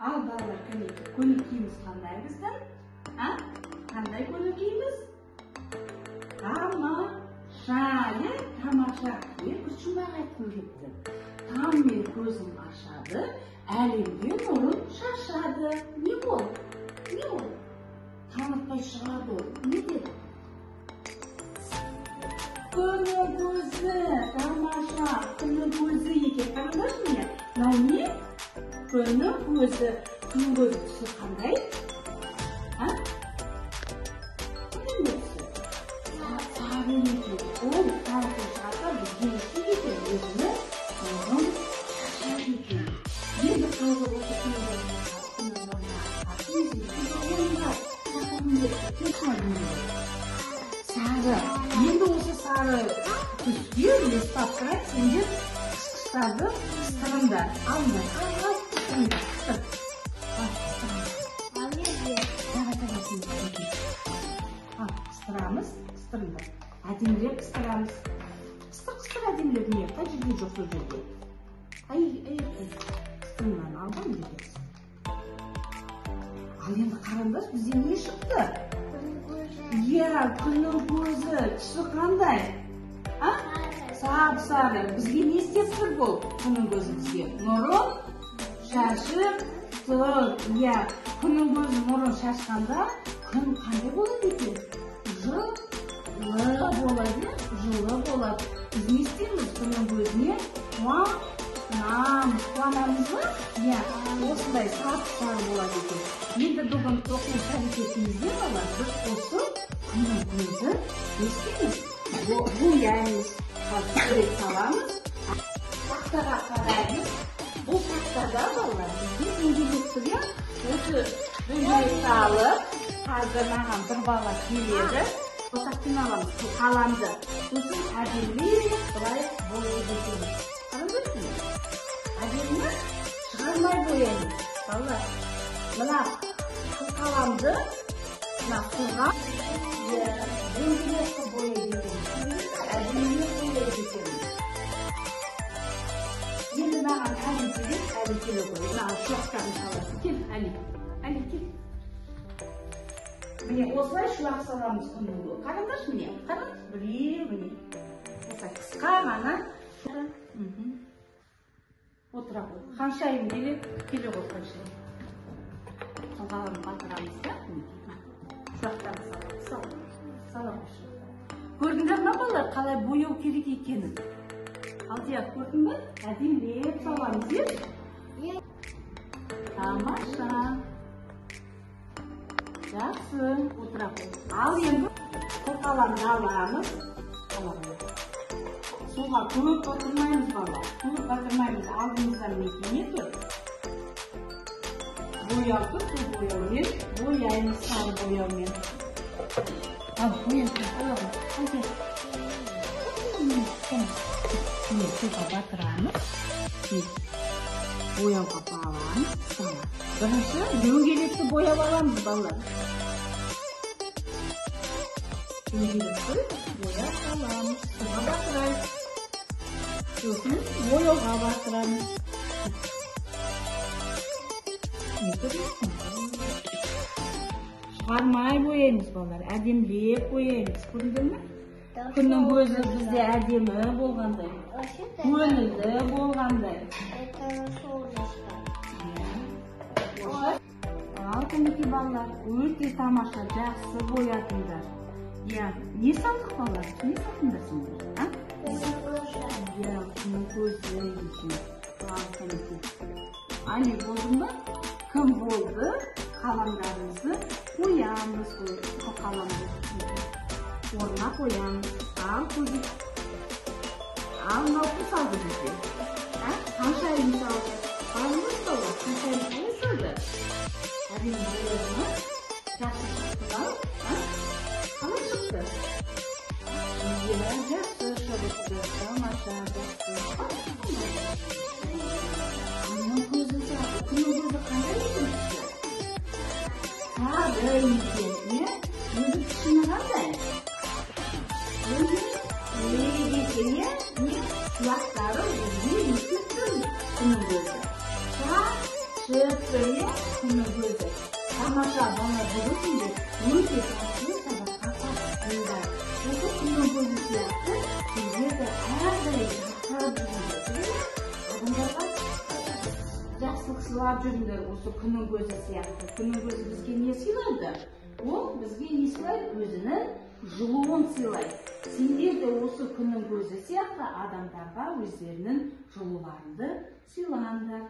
Ал балалар, кәнекей, көңіл күйіміз қандай біздің? А? Қандай көңіл күйіміз? Тамаша, иә? Тамаша. Мен бір жұмбақ айтқым келіпті. Таңмен көзін ашады, әлемге нұрын шашады. Не ол? Не ол? Таң атпай шығады ол. Не деді? Күннің көзі, тамаша, күннің көзі екен. Қараңдаршы міне, мынау не? Күннің көзі. Күннің көзі түсі қандай? А? Қандай түсі? Сары екен. Ол таңертең шығады, бізге не істейді екен? Өзінің нұрын шашады екен. Енді қазір осы күннің сары. Енді осы сары түске листап сендер қысқыштарды қыстырыңдар. Алыңдар, ал, қыстырыңдар, қыстыр. Ал, қыстырыңдар. Давай, давай, сендер. Ал, қыстырамыз, қыстырыңдар. Әдемілеп қыстырамыз. Қыстыр, қыстыр әдемілеп, міне, қай жерде жоқ сол жерде. Ай, ай, ай. Қыстыр мынаны, ал ба, мына жерге. Ал енді қараңдаршы, бізде не шықты? Иә, күннің көзі. Түсі қандай? А? Сап-сары. Бізге не істеп тұр бұл? Күннің көзі бізге нұрын шашып тұр. Иә, күннің көзі нұрын шашқанда күн қандай болады екен? Жылы болады, жылы болады. Біз не істейміз? Күннің көзіне қуанамыз. Қуанамыз ба? Иә, осындай сап-сары болады екен. Енді бүгін оқу іс-әрекетімізде балалар, біз осы күннің көзі не істейміз? Бояймыз. Сурет саламыз. Тақтаға қараймыз. Бұл тақтада балалар бізге дөңгелек тұр, иә? Осы дөңгелекті алып, қазір маған бір бала келеді. Тақтаны аламыз, қаламды. Сосын әдемілеп былай бояйды екенбіз. Қараңдаршы, әдемі шығармай бояймыз. Балалар, мына қаламды мына суға дөңгелек қылып бояйды екенбіз. Әдемілеп бояйды екенбіз. Енді маған Әли келеді, Әли келе ғой. Маған шуақтарын салады. Кел, Әли. Әли, кел. Міне, осылай шуақ саламыз күннің. Қараңдаршы, міне, қараңдаршы, біреу, міне. Осылай қысқа ғана. Отыра ғой. Ханшайым келе, келе ғой ханшайым. Қолғаларын батырамыз да, шуақтарын саламыз. Саламыз шуақтарын. Көрдіңдер ме балалар, қалай бояу керек екенін? Алдияр, көрдің бе? Әдемілеп саламыз, иә? Тамаша. Жақсы, отыра ғой. Ал енді қолқаламды аламыз. Суға көп батырмаймыз балалар. Көп батырмаймыз. Алдымызда мінекей не тұр? Бояу тұр, сол бояумен бояймыз, сары бояумен. Ал, бояу, ала ғой. Міне, суға батырамыз. Бояуға баламыз. Бірінші дөңгелекті бояп аламыз балалар. Дөңгелекті бояп аламыз. Суға батырайық. Сосын бояуға батырамыз. Шығармай бояймыз балалар, әдемілеп бояймыз. Көрдіңдер ме? Күннің көзі бізде әдемі болғандай, көңілді болғандай. Ал кәнекей балалар, өте тамаша, жақсы боядыңдар. Иә, не салдық балалар? Не салдыңдар сендер? А? Иә, күннің көзі екен. Ал кәнекей. Али, болдың ба? Кім болды? Қаламдарымызды қоямыз, қаламды орнына қоямыз. Ал көзі. Ал мынау кім салды бізге? А? Ханшайым салды. Балымыз балалар, ханшайым қалай салды? Әдемі бояды ма? Жақсы шықты ба? А? Қалай шықты? Иә, жақсы шықты. Тамаша, жақсы. Күннің көзі сары. Күннің көзі қандай екен түсі? Сары екен, иә? Енді пішіні қандай? Дөңгелек екен, иә? Не? Шуақтары бізге не істеп тұр күннің көзі? Шашып Шықты, иә, күннің көзі. Тамаша, балалар, бүгін сендер өте жақсы сабаққа қатыстыңдар. Осы күннің көзі сияқты сендер де әрдайым жарқырап жүріңдер. Адамдарға жақсылық сыйлап жүріңдер осы күннің көзі сияқты. Күннің көзі бізге не сыйлайды? Ол бізге не сыйлайды? Өзінің жылуын сыйлайды. Сендер де осы күннің көзі сияқты адамдарға өздерінің жылуларыңды сыйлаңдар.